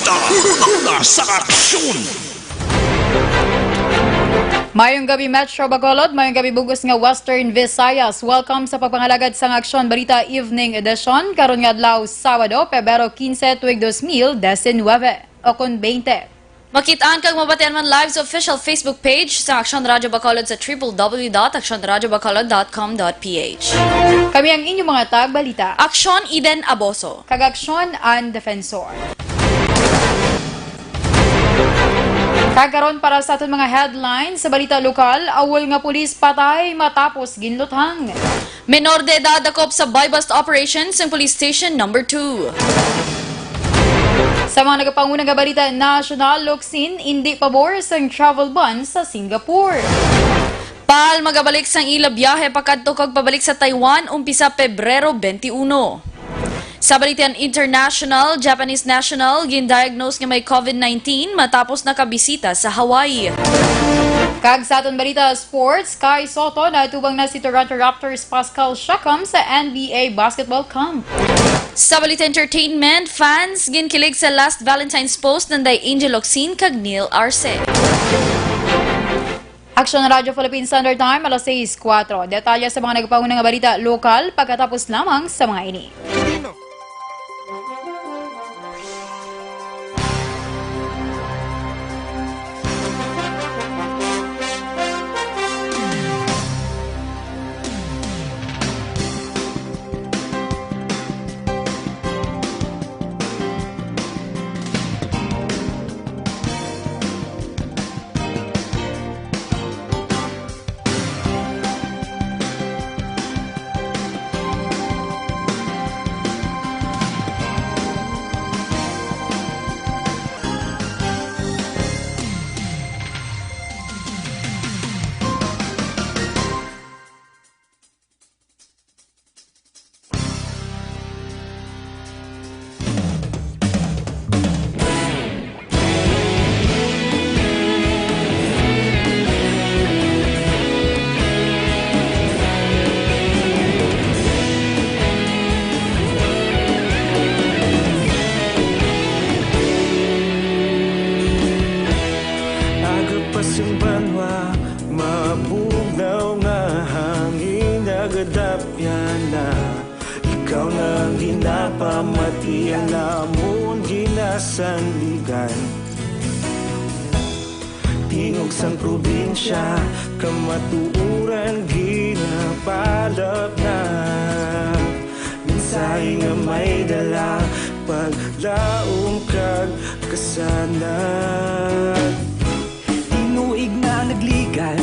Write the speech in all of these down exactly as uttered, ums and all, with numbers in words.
Una sa aksyon! Mayong gabi, Metro Bacolod. Mayong gabi, bug-os nga Western Visayas. Welcome sa pagpangalagad sang Aksyon Balita Evening Edition. Karon nga adlaw, Sabado, Pebrero quince, tuig dos mil diecinueve, o kon twenty. Makit-an kag mabatian man live sa official Facebook page sa Aksyon Radyo Bacolod sa triple w dot aksyon radyo bacolod dot com dot p h. Kami ang inyong mga tagbalita. Aksyon Eden Aboso. Kag Aksyon Ann Defensor. Kag karon para sa aton mga headlines sa balita lokal, awol nga pulis patay matapos ginluthang. Menor de edad dakop sa buy-bust operation sang Police Station Number Two. Sa mga nagapanguna nga balita nasyonal, Locsin indi pabor sang travel ban sa Singapore. PAL magabalik sang ila biyahe pakadto kag pabalik sa Taiwan umpisa Pebrero twenty-one. Sa balitian international, Japanese national gin-diagnose nga may covid nineteen matapos nakabisita sa Hawaii. Kag sa aton balita sports, Kai Sotto natubang na si Toronto Raptors Pascal Siakam sa N B A basketball camp. Sa balita entertainment, fans ginkilig sa Last Valentine's Post nanday Angel Locsin kag Neil Arce. Aksyon Radyo Philippine Standard Time, alas sais kuwatro. Detalye sa mga nagapanguna nga balita lokal pagkatapos lamang sa mga ini. Aga pa sing banwa, mabugnaw nga hangin, nagadapyan na. Ikaw na ang ginapamati, ang amon ginasandigan. Tingog sang probinsya, kamatuoran ginapalapnag. Mensahe nga may dala, paglaom kag kasanag. Tinuig na nagligan,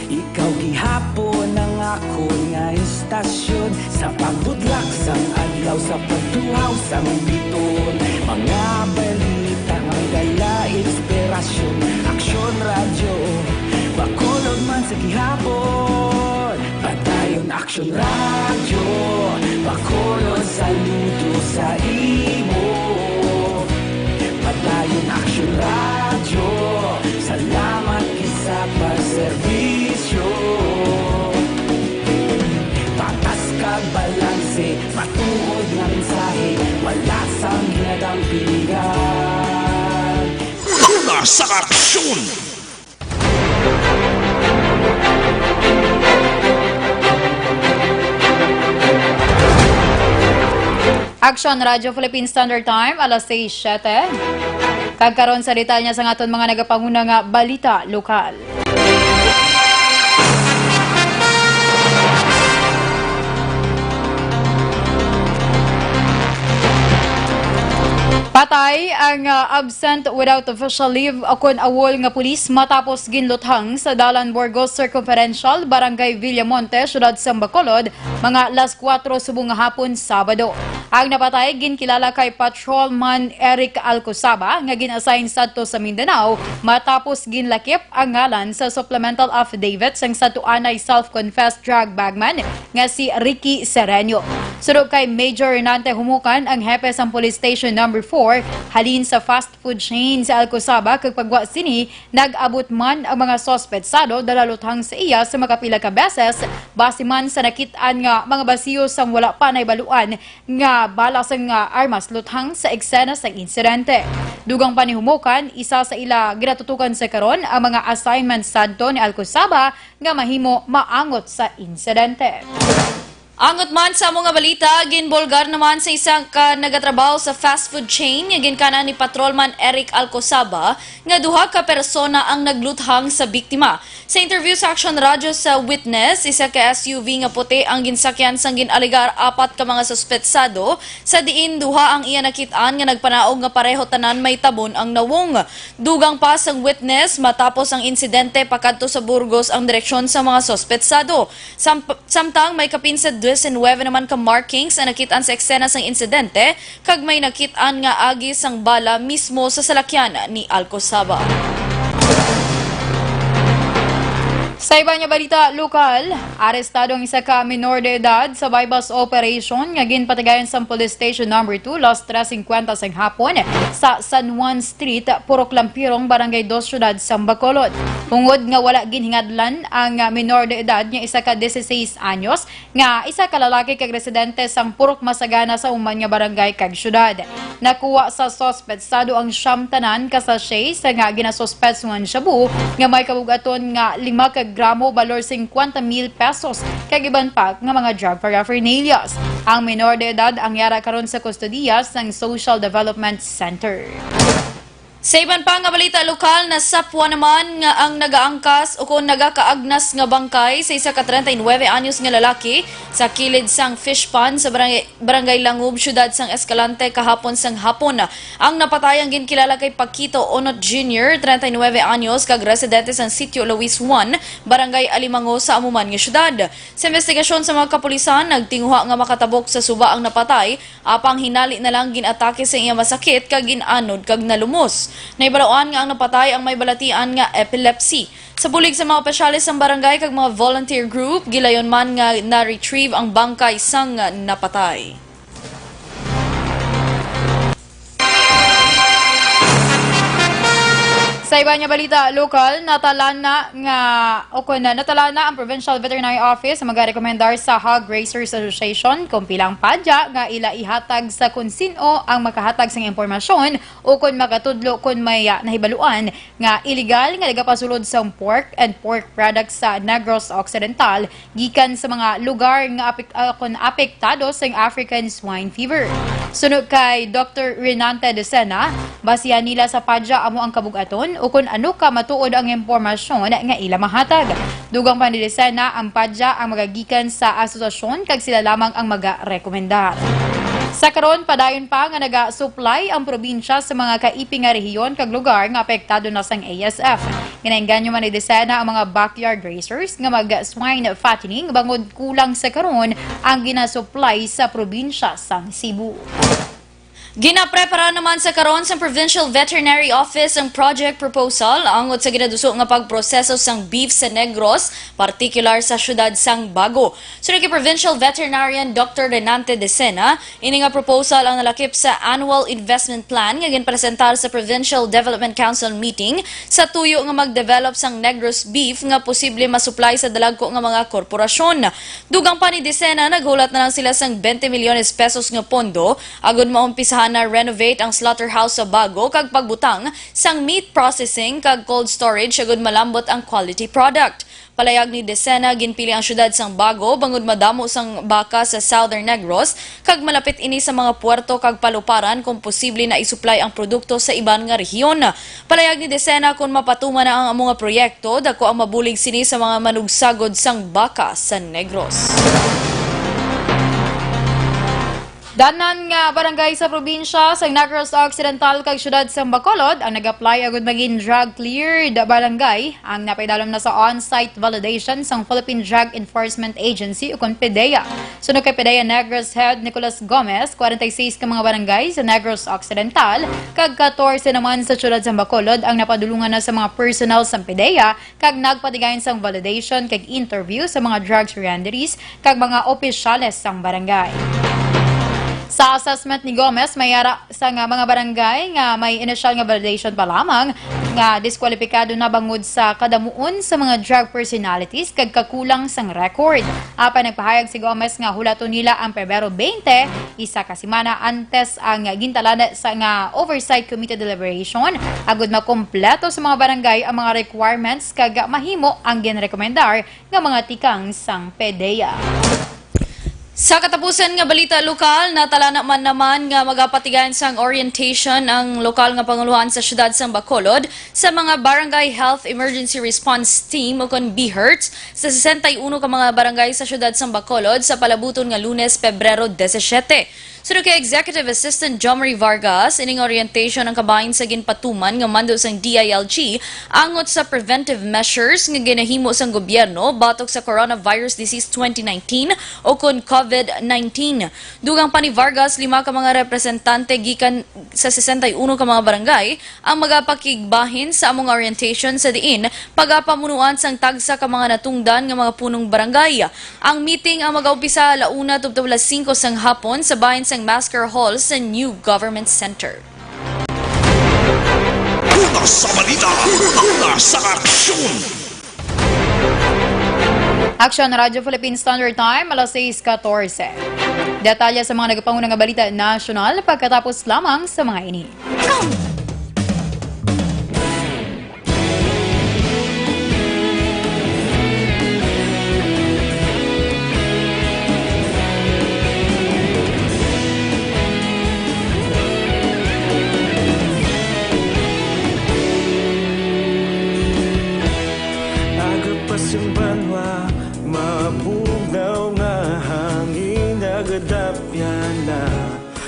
ikaw gihapon ang akon nga istasyon. Sa pagbudlak sang adlaw, sa pagtuhaw sang biton, mga balita nga dala inspirasyon. Aksyon Radyo Bacolod man sa gihapon. Padayon Aksyon Radyo Bacolod, saludo sa imo. Padayon Aksyon Radyo, salamat gid sa pagserbisyo. Patas kag balanse, matuod nga mensahe, wala sang ginadampingan. Una sa aksyon! Aksyon Radyo Philippine Standard Time, alas sais siyete. Kag karon sa detalye sang aton mga nagapanguna nga balita lokal. Patay ang, ah, absent without official leave o kon awol nga pulis matapos ginluthang sa Dalan Burgos Circumferential, Barangay Villamonte, Siyudad sang Bacolod, mga alas kuwatro subong nga hapon, Sabado. Ang napatay ginkilala kay Patrolman Eric Alcosaba nga gin-assign sadto sa Mindanao matapos ginlakip ang ngalan sa supplemental affidavit sang sadto anay self-confessed drug bagman nga si Ricky Sereno. Suno kay Major Renante Humukan, ang hepe sang Police Station Number four, halin sa fast food chain sa Alcosaba, kag pagwa sini, nag-abot man ang mga suspetsado dala luthang sa iya sa makapila ka beses, base man sa nakit-an nga mga basiyo sang wala pa nahibaluan nga bala sang, ah, armas luthang sa eksena sang insidente. Dugang pa ni Humukan, isa sa ila ginatutukan sa karon ang mga assignment sadto ni Alcosaba nga mahimo maangot sa insidente. Angot man sa amo nga balita, ginbolgar naman sa isa ka nagatrabaho sa fast food chain nga ginkanan ni Patrolman Eric Alcosaba nga duha ka persona ang nagluthang sa biktima. Sa interview sa Action Radyo sa witness, isa ka S U V nga puti ang ginsakyan sang gin-alegar apat ka mga suspetsado, sa diin duha ang iya nakit-an nga nagpanaog nga pareho tanan may tabon ang nawong. Dugang pa sang witness, matapos ang insidente, pakadto sa Burgos ang direksyon sa mga suspetsado. Samp-, samtang may kapin sa diecinuebe naman ka markings ang nakit-an sa eksena sang insidente, kag may nakit-an nga agi sang bala mismo sa salakyan ni Alcosaba. Sa iban nga balita lokal, arestado ang isa ka minor de edad sa buy-bust operation nga ginpatigayon sang Police Station Number two, alas tres cincuenta sang hapon sa San Juan Street, Purok Lampirong, Barangay Dos, Siyudad sang Bacolod. Tungod nga wala ginhingadlan ang minor de edad nga isa ka dieciséis anyos, nga isa ka lalaki kag residente sang Purok Masagana sa amo man nga barangay kag siyudad. Nakuha sa suspetsado ang siyam tanan ka sachet sa nga ginasuspetsuhan shabu nga may kabug-aton nga lima ka gramo, balor cincuenta mil pesos, kag iban pa nga mga drug paraphernalias. Ang minor de edad ang yara karon sa kustodiya sang Social Development Center. Sa iban pa nga balita lokal, nasapwan naman nga ang nagaangkas ukon nagakaagnas nga bangkay sa isa ka treinta y nueve anyos nga lalaki sa kilid sang fish pond sa barangay, Barangay Langob, siyudad sang Escalante, kahapon sang hapon. Ang napatay ang ginkilala kay Paquito Onot Junior, treinta y nueve anyos, kag residente sang Sitio Luis Juan, Barangay Alimango, sa amo man nga siyudad. Sa investigasyon sa mga kapulisan, nagtinguha nga makatabok sa suba ang napatay, apang hinali na lang gin-atake sa iya masakit kag gin-anod kag nalumos. Nahibaloan nga ang napatay ang may balatian nga epilepsy. Sa bulig sa mga opisyales sang barangay kag mga volunteer group, gilayon man nga na-retrieve ang bangkay sang napatay. Sa iban nga balita lokal, natalana nga, o kun, natalana ang Provincial Veterinary Office nga magarekomendar sa Hog Raisers Association kung pila ang padya nga ila ihatag sa kun sin-o ang makahatag sang impormasyon o kun makatudlo kun may, ah, nahibaluan nga iligal nga nagapasulod sang pork and pork products sa Negros Occidental gikan sa mga lugar nga apek-, ah, kun apektado sang African Swine Fever. Suno kay Doktor Renante Decena, basihan nila sa padya amo ang kabug-aton ukon ano ka matuod ang impormasyon nga ila mahatag. Dugang pa ni Decena, ang padya ang magagikan sa asosasyon kag sila lamang ang magarekomendar. Sa karon, padayon pa nga naga-supply ang probinsya sa mga kaiping nga rehiyon kag lugar nga apektado na sang A S F. Ginaengganyo man ni Decena ang mga backyard raisers nga mag-swine fattening bangod kulang sa karon ang ginasupply sa probinsya sang Cebu. Ginaprepara naman sa karon sa Provincial Veterinary Office ang project proposal angot sa ginaduso nga pagproseso sang beef sa Negros, partikular sa siyudad sang Bago. Suno kay Provincial Veterinarian Doktor Renante Decena, ini nga proposal ang nalakip sa Annual Investment Plan nga ginpresentar sa Provincial Development Council meeting sa tuyo nga mag-develop sang Negros beef nga posible masuplay sa dalagko nga mga korporasyon. Dugang pa ni Decena, naghulat na lang sila sang twenty milyones pesos nga pondo agud maumpisahan na renovate ang slaughterhouse sa Bago kag pagbutang sang meat processing kag cold storage agud malambot ang quality product. Palayag ni Decena, ginpili ang siyudad sang Bago bangod madamo sang baka sa Southern Negros kag malapit ini sa mga puerto kag paluparan kung posible na isuplay ang produkto sa iban nga rehiyon. Palayag ni Decena, kun mapatuman na ang amo nga proyekto, dako ang mabulig sini sa mga manugsagod sang baka sa Negros. Tanan nga barangay sa probinsya sa Negros Occidental kag siyudad sa Bacolod ang nag-apply agud maging drug-cleared barangay ang napaidalom na sa on-site validation sang Philippine Drug Enforcement Agency ukon PDEA. Suno kay PDEA Negros Head Nicolas Gomez, kwarenta y seis ka mga barangay sa Negros Occidental kag katorse naman sa siyudad sa Bacolod ang napadulungan na sa mga personnel sang PDEA kag nagpatigayon sang validation kag interview sa mga drug surrenderies kag mga opisyales sang barangay. Sa assessment ni Gomez, may ara sa nga mga barangay nga may inisyal nga validation pa lamang nga diskwalipikado na bangod sa kadamuon sa mga drug personalities kag kakulang sang record. Apan nagpahayag si Gomez nga hulaton nila ang Pebrero twenty, isa ka semana antes ang gintalana sa nga oversight committee deliberation, agud makompleto sa mga barangay ang mga requirements kag mahimo ang ginrekomendar nga mga tikang sang PDEA. Sa katapusan nga balita lokal, natalana man naman nga magapatigayon sang orientation ang lokal nga panguluhan sa siyudad sang Bacolod sa mga Barangay Health Emergency Response Team o kon BHERTs sa sesenta y uno ka mga barangay sa siyudad sang Bacolod sa palabuton nga Lunes, Pebrero disisiete. Suno kay Executive Assistant Jomari Vargas, ining orientation ang kabahin sa ginpatuman nga mando sang D I L G angot sa preventive measures nga ginahimo sang gobyerno batok sa coronavirus disease twenty nineteen o kon COVID nineteen. Dugang pa ni Vargas, lima ka mga representante gikan sa sesenta y uno ka mga barangay ang magapakigbahin sa among orientation, sa diin pagapamunuan sang tagsa ka mga natungdan nga mga punong barangay. Ang meeting ang magaumpisa ala una tubtob alas singko sang hapon sa bahin sang Masker Hall sa New Government Center. Una sa balita, una sa aksyon. Aksyon, Radyo Philippine Standard Time, alas sais katorse. Detalye sa mga nagapanguna nga balita nasyonal pagkatapos lamang sa mga ini. Aga pa sing banwa, mabugnaw nga hangin, nagadapyan na.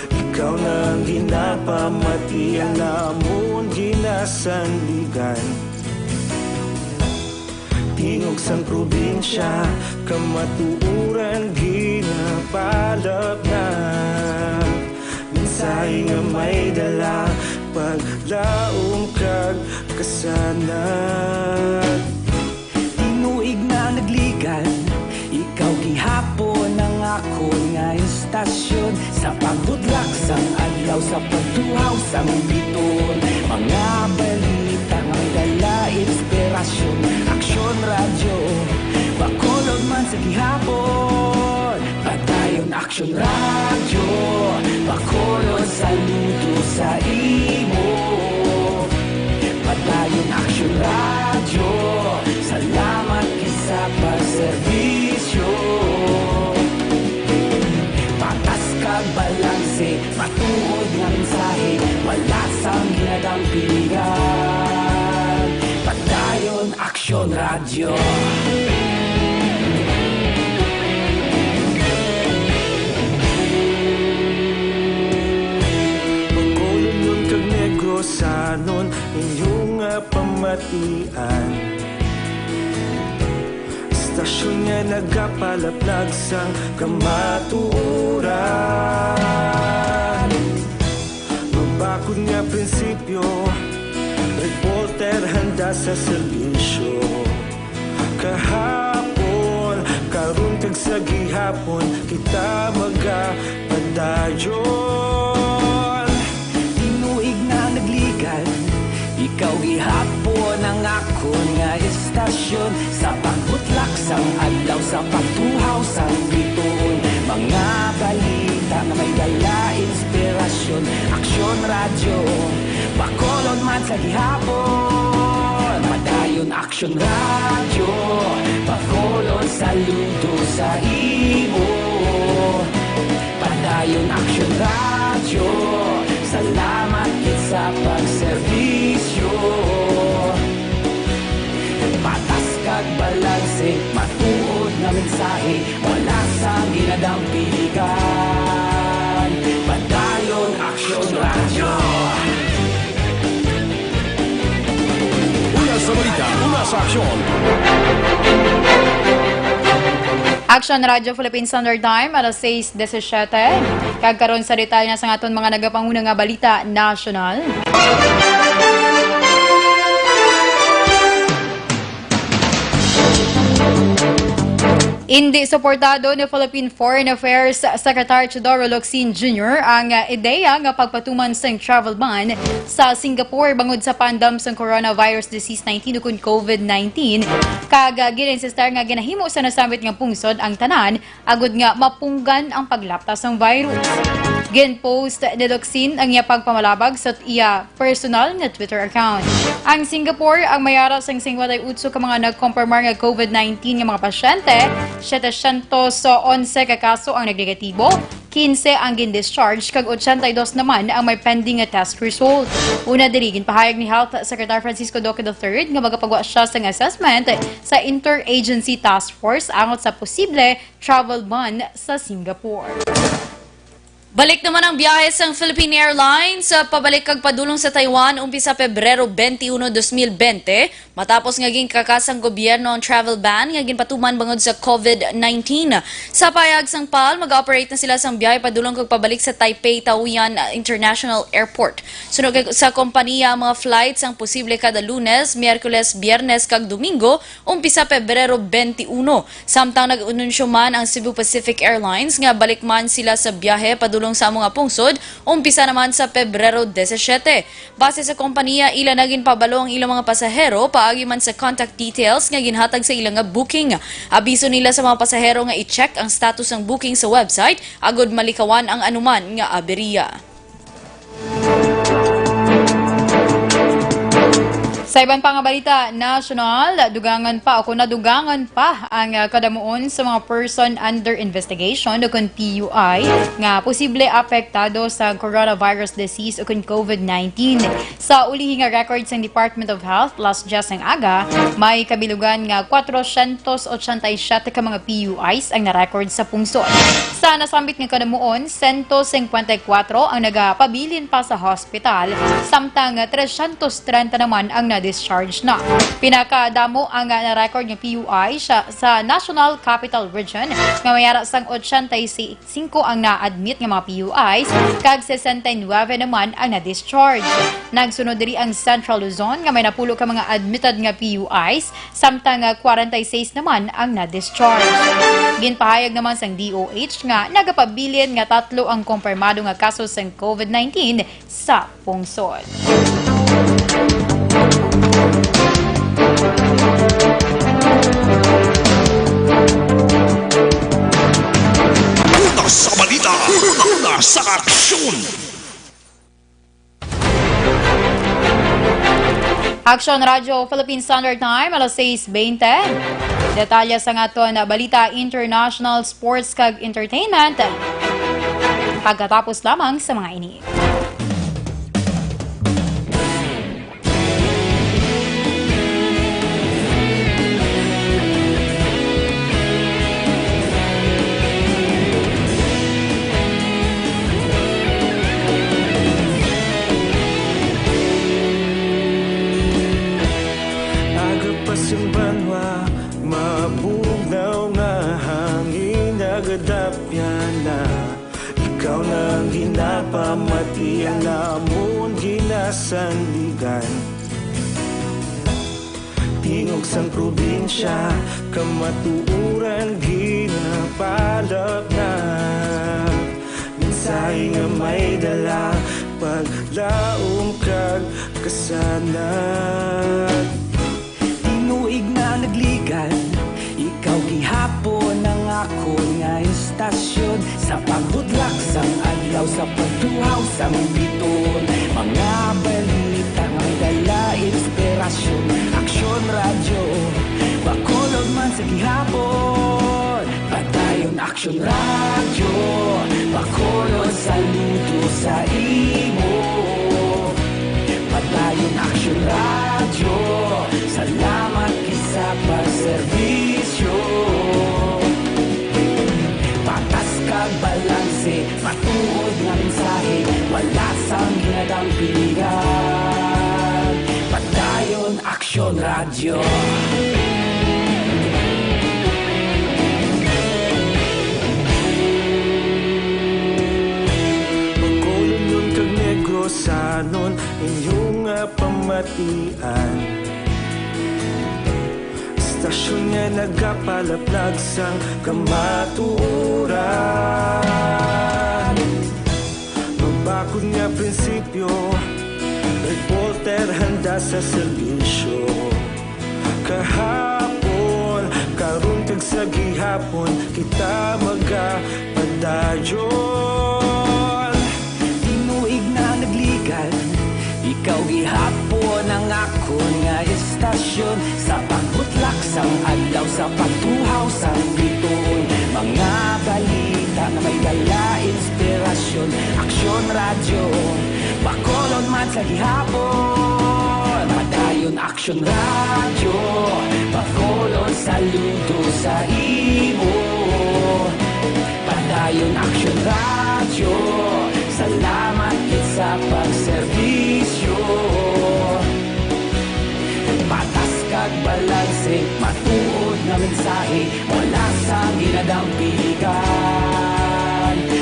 Ikaw na ang ginapamati, ang amon ginasandigan. Tingog sang probinsya, kamatuoran ginapalapnag. Mensahe nga may dala, paglaom kag kasanag. Tinuig na nagligad, ikaw gihapon ang akon nga istasyon. Sa pagbutlak sang adlaw, sa pagtuhaw sang bituon, mga balita nga may dala inspirasyon. Aksyon Radyo Bacolod man sa gihapon. Padayon Aksyon Radyo Bacolod, saludo sa imo. Padayon Aksyon Radyo, salamat gid sa pagserbisyo. Patas kag balanse, matuod nga mensahe, wala sang ginadampingan. Padayon Aksyon Radyo. Bacolodnon kag Negrosanon, inyo nga pamatian. Istasyon nga nagapalapnag sang kamatuoran. Mabakod nga prinsipyo, reporter handa sa serbisyo. Kahapon, karon kag sa gihapon, kita magapadayon. Tinuig na nagligad, ikaw gihapon ang akon nga istasyon. Sa pagbutlak sang adlaw, sa pagtuhaw sang bituon, mga balita nga may dala inspirasyon. Aksyon Radyo Bacolod man sa gihapon. Padayon Aksyon Radyo Bacolod, saludo sa imo. Padayon Aksyon Radyo, salamat gid sa pagserbisyo. Patas kag balanse, matuod nga mensahe, wala sang ginadampingan. Padayon Aksyon Radyo. Una sa balita, una sa aksyon. Aksyon Radyo Philippine Standard Time, alas sais disisiete. Kag karon sa detalye na sang aton mga nagapanguna nga balita nasyonal. Indi suportado ni Philippine Foreign Affairs Secretary Teodoro Locsin Junior ang, ah, ideya nga pagpatuman sang travel ban sa Singapore bangod sa pandam sang coronavirus disease nineteen ukon COVID nineteen, kag, ah, gin-insistar nga ginahimo sa nasambit nga pungsod ang tanan agud nga mapunggan ang paglapta sang virus. Gin-post ni Locsin ang iya pagpamalabag sa iya personal nga Twitter account. Ang Singapore ang may ara sang singkwenta y otso ka mga nagkompirmar nga COVID nineteen nga mga pasyente, setecientos onse ka kaso ang nagnegatibo, quince ang gin-discharge, kag ochenta y dos naman ang may pending nga test result. Una diri, ginpahayag ni Health Secretary Francisco Duque the third nga magapagwa siya sang assessment sa Interagency Task Force angot sa posible travel ban sa Singapore. Balik naman ang biyahe sang Philippine Airlines, ah, pabalik kag padulong sa Taiwan umpisa Pebrero twenty-one, dos mil bente, matapos nga ginkakasang gobyerno ang travel ban nga ginpatuman bangod sa COVID nineteen. Sa pahayag sang pal, mag-operate na sila sang biyahe padulong kag pabalik sa Taipei Taoyuan, ah, International Airport. Suno kay sa kompanya, ang mga flights ang posible kada Lunes, Miyerkules, Biyernes, kag Domingo, umpisa Pebrero twenty-one. Samtang nag-anunsyo man ang Cebu Pacific Airlines nga balik man sila sa biyahe padulong sa amo nga pungsod, umpisa naman sa Pebrero disisiete. Base sa kompanya, ila na ginpabalo ang ilang mga pasahero paagi man sa contact details nga ginhatag sa ila nga booking. Abiso nila sa mga pasahero nga i-check ang status sang booking sa website agud malikawan ang anuman nga aberya. Sa iban pa nga balita nasyonal, dugangan pa o kung nadugangan pa ang, ah, kadamuon sa mga person under investigation o kung P U I nga posible apektado sa coronavirus disease o kung COVID nineteen. Sa ulihi nga record sang Department of Health, last Dias ang aga, may kabilugan nga kwatrocientos ochenta y siete ka mga P U Is ang na-record sa pungsod. Sa nasambit nga kadamuon, sento singkwenta y kwatro ang nagapabilin pa sa hospital, samtang trescientos treinta naman ang na-discharge na. Pinakadamo ang na-record nga P U I sa, sa National Capital Region, nga may ara sang ochenta y singko ang na-admit nga mga P U Is, kag sesenta y nuebe naman ang na-discharge. Nagsunod diri ang Central Luzon, nga may napulo ka mga admitted nga P U Is, samtang, ah, kwarenta y seis naman ang na-discharge. Ginpahayag naman sang D O H nga nagapabilin nga tatlo ang kumpirmado nga kaso sang COVID nineteen sa pungsod. Una sa balita, una sa aksyon. Aksyon Radyo Philippine Standard Time, alas sais bente. Detalye sang aton balita, international, sports, kag entertainment, pagkatapos lamang sa mga ini. Aga pa sing banwa, mabugnaw nga hangin, nagadapyan na. Ikaw na ang ginapamati, ang amon ginasandigan. Tingog sang probinsya, kamatuoran ginapalapnap. Mensahe nga may dala, paglaom kag kasanag. Tinuig na nagligan, ikaw gihapon ang akon nga istasyon. Sa pagbudlak sang adlaw, sa pagtuhaw sang biton, mga balita nga may dala inspirasyon. Aksyon Radyo, Bacolod man sa gihapon. Padayon Aksyon Radyo, Bacolod, saludo sa imo. Padayon Aksyon Radyo, salamat gid sa pagserbisyo. Patas kag balanse, matuod nga mensahe, wala sang ginadampingan. Padayon Aksyon Radyo. Bacolodnon kag Negrosanon, inyo nga pamatian. Hasta Aksyon nga nagapalaplag sang kamatuoran. Magbakod nga prinsipyo, reporter handa sa serbisyo. Kahapon, karon kag sa gihapon, kita magapadayon. Tinuig na nagligad, ikaw gihapon ang akon nga istasyon. Sa pagbutlak sang adlaw, sa pagtuhaw sang bituon, mga balita nga may dala inspirasyon. Aksyon Radyo, Bacolod man sa gihapon. Padayon Aksyon Radyo, Bacolod, saludo sa imo. Padayon Aksyon Radyo, salamat gid sa pagserbisyo. Patas kag balanse, matuod nga mensahe, wala sang ginadampigan.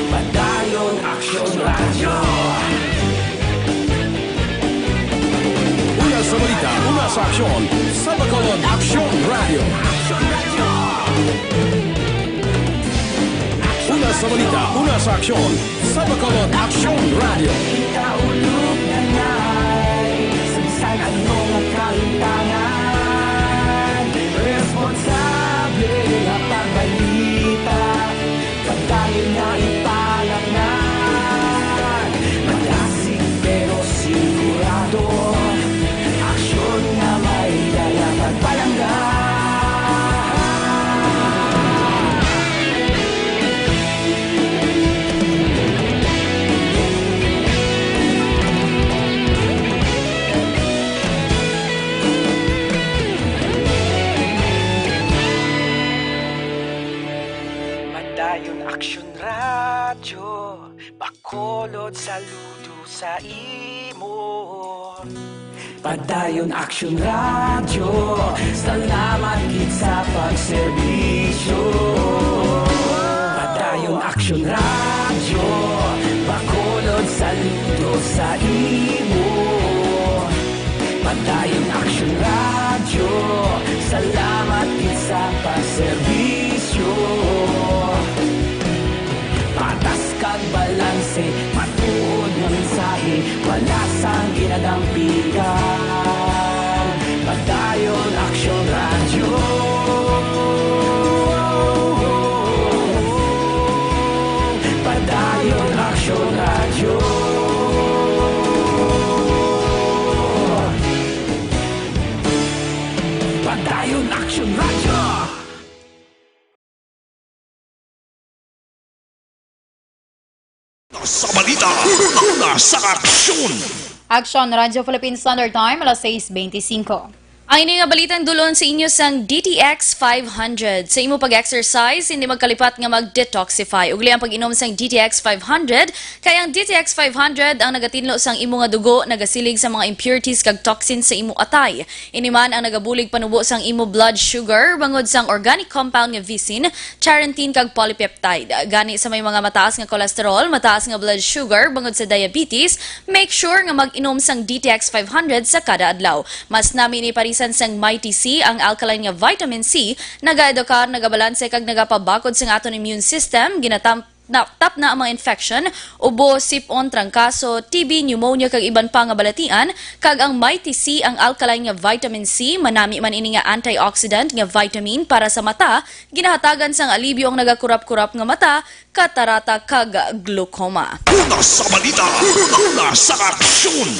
Padayon Aksyon Radyo. Una sa balita, una sa aksyon, sa Bacolod Aksyon Radyo. Una sa balita, una sa aksyon, sa Bacolod Aksyon Radyo. Ikaulog na ngay, sa bisan ano nga kalimtangan, responsable nga pagbalita, pagdayon nga ipalangnan. Malasig pero sigurado, aksyon nga may dala pagpalangga. Padayon Aksyon Radyo, Bacolod, saludo sa imo. Padayon Aksyon Radyo, salamat gid sa pagserbisyo. Padayon Aksyon Radyo, Bacolod, saludo sa imo. Padayon Aksyon Radyo, salamat gid sa pagserbisyo. Patas kag balanse, matuod nga mensahe, wala sang ginadampigan. Padayon Aksyon Radyo. Padayon Aksyon Radyo. Padayon Aksyon Radyo. Sa balita, una sa aksyon. Aksyon Radyo Philippine Standard Time, alas sais beintisinko. Ang ini nga balita nadul-ong sa inyo sang D T X five hundred. Sa imo pag-exercise, hindi magkalipat nga mag-detoxify. Ug ang pag-inom sang D T X five hundred, kay ang D T X five hundred ang nagatinlo sang imo nga dugo, nagasilig sa mga impurities kag toxins sa imo atay. Ini man ang nagabulig panubo sang imo blood sugar bangod sang organic compound nga visin, charantin kag polypeptide. Gani, sa may mga mataas nga cholesterol, mataas nga blood sugar, bangod sa diabetes, make sure nga mag-inom sang D T X five hundred sa kada adlaw. Mas nami ini parisan sang Mighty C, ang alkaline nga vitamin C, nagaedukar, nagabalanse kag nagapabakod sang aton immune system, ginatam- na, tapna ang mga infection, ubo, sip-on, trangkaso, T B, pneumonia, kag iban pa nga balatian, kag ang Mighty C, ang alkaline nga vitamin C, manami man ini nga antioxidant nga vitamin para sa mata, ginahatagan sang alibyo ang nagakurap-kurap nga mata, katarata, kag glaucoma. Una sa balita, una sa aksyon.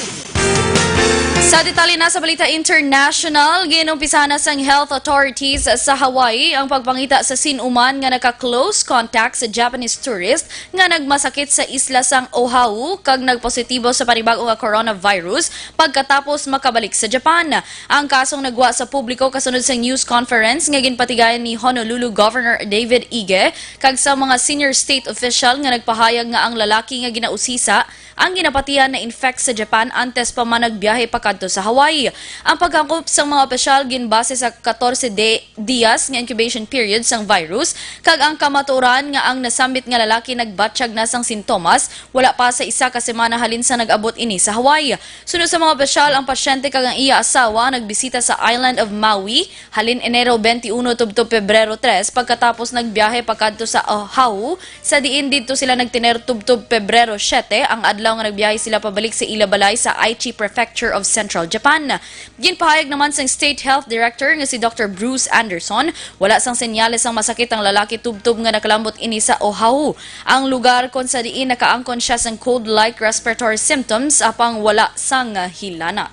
Sa detalye na sa balita international, ginumpisahan na sang health authorities sa Hawaii ang pagpangita sa sin-o man nga naka-close contact sa Japanese tourist nga nagmasakit sa isla sang Oahu kag nagpositibo sa panibag-o nga coronavirus pagkatapos makabalik sa Japan. Ang kasong nagwa sa publiko kasunod sa news conference nga ginpatigayon ni Honolulu Governor David Ige kag sa mga senior state official nga nagpahayag nga ang lalaki nga ginausisa ang ginapatihan na-infect sa Japan antes pa man nagbiyahe pakadto sa Hawaii. Ang paghangop sang mga opisyal ginbase sa katorse de-, dias nga incubation period sang virus, kag ang kamatuoran nga ang nasambit nga lalaki nagbatyag na sang sintomas wala pa sa isa ka semana halin sa nag-abot ini sa Hawaii. Suno sa mga opisyal, ang pasyente kag ang iya asawa nagbisita sa island of Maui halin Enero twenty-one tubtob Pebrero tres, pagkatapos nagbiyahe pakadto sa Oahu, sa diin didto sila nagtener tubtob Pebrero siete, ang adlaw nga nagbiyahe sila pabalik sa ila balay sa Aichi Prefecture of Central Japan. Ginpahayag naman sang State Health Director nga si Doctor Bruce Anderson, wala sang senyales sang masakit ang lalaki tubtob nga nakalambot ini sa Oahu, ang lugar kon sa diin nakaangkon siya sang cold-like respiratory symptoms apang wala sang hilanat.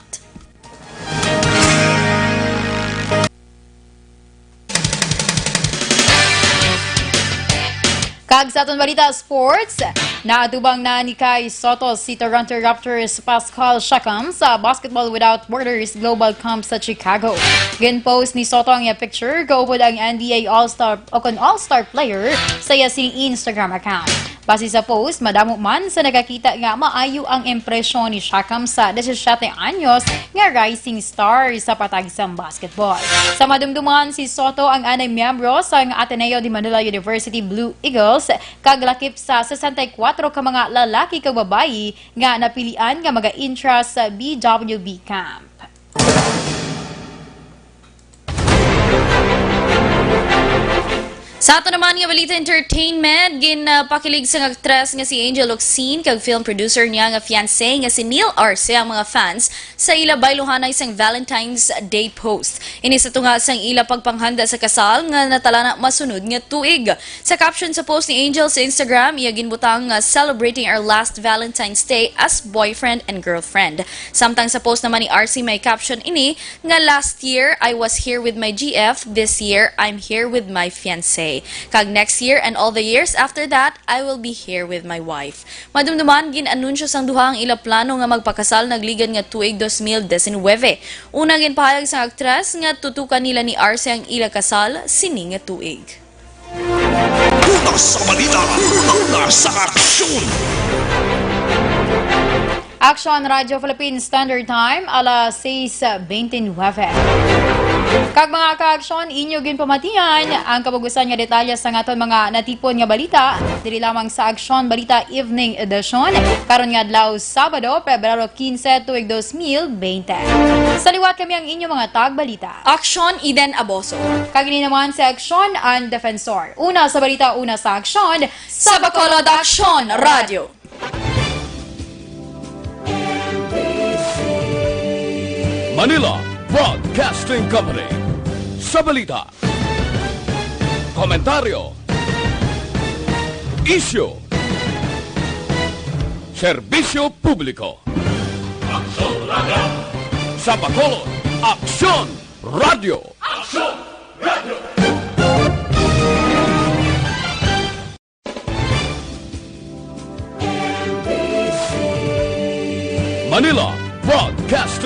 Kag sa aton balita sports, naatubang na ni Kai Soto si Toronto Raptors Pascal Siakam sa Basketball Without Borders Global Camp sa Chicago. Gin-post ni Soto ang iya picture kaupod ang N B A All-Star o kon All-Star player sa iya sing Instagram account. Base sa post, madamo man sa nakakita nga maayo ang impresyon ni Siakam sa disisiete anyos nga rising star sa patag sang basketball. Sa madumduman, si Soto ang anay miyembro sang Ateneo de Manila University Blue Eagles, kag lakip sa sesenta y kuwatro ka mga lalaki kag babayi nga napilian nga maga-intra sa B W B camp. Sa ato naman nga balita entertainment, ginpakilig sang aktres nga si Angel Locsin kag film producer niya nga fiancé nga si Neil Arce ang mga fans sa ila bayluhanay sang Valentine's Day post. Ini sa tunga sang ila pagpanghanda sa kasal nga natalana masunod nga tuig. Sa caption sa post ni Angel sa Instagram, iya ginbutang nga, "Celebrating our last Valentine's Day as boyfriend and girlfriend." Samtang sa post naman ni Arce, may caption ini nga, "Last year, I was here with my G F. This year, I'm here with my fiancé. Kag next year and all the years after that, I will be here with my wife." Madumduman, gin-anunsyo sang duha ang ila plano nga magpakasal nagligad nga tuig dos mil disinwebe. Una, ginpahayag sang aktres nga tutukan nila ni Arce ang ila kasal sini nga tuig. Una sa balita, una sa aksyon. Aksyon Radyo Philippine Standard Time, alas sais beintinuebe. Kag mga kaaksyon, inyo ginpamatian ang kabugusan nga detalye sang aton mga natipon nga balita, diri lamang sa Aksyon Balita Evening Edition, karon nga adlaw, Sabado, Pebrero quince, tuig dos mil veinte. Sa liwat, kami ang inyo mga tagbalita. Aksyon, Eden Aboso. Kag ini naman si Aksyon, ang Defensor. Una sa balita, una sa aksyon, sa Bacolod Aksyon Radyo. Manila Broadcasting Company. Sa balita, komentaryo, isyu, serbisyo publiko. Aksyon Radyo. Sa Bacolod, Aksyon Radyo. Aksyon Radyo. Manila Broadcasting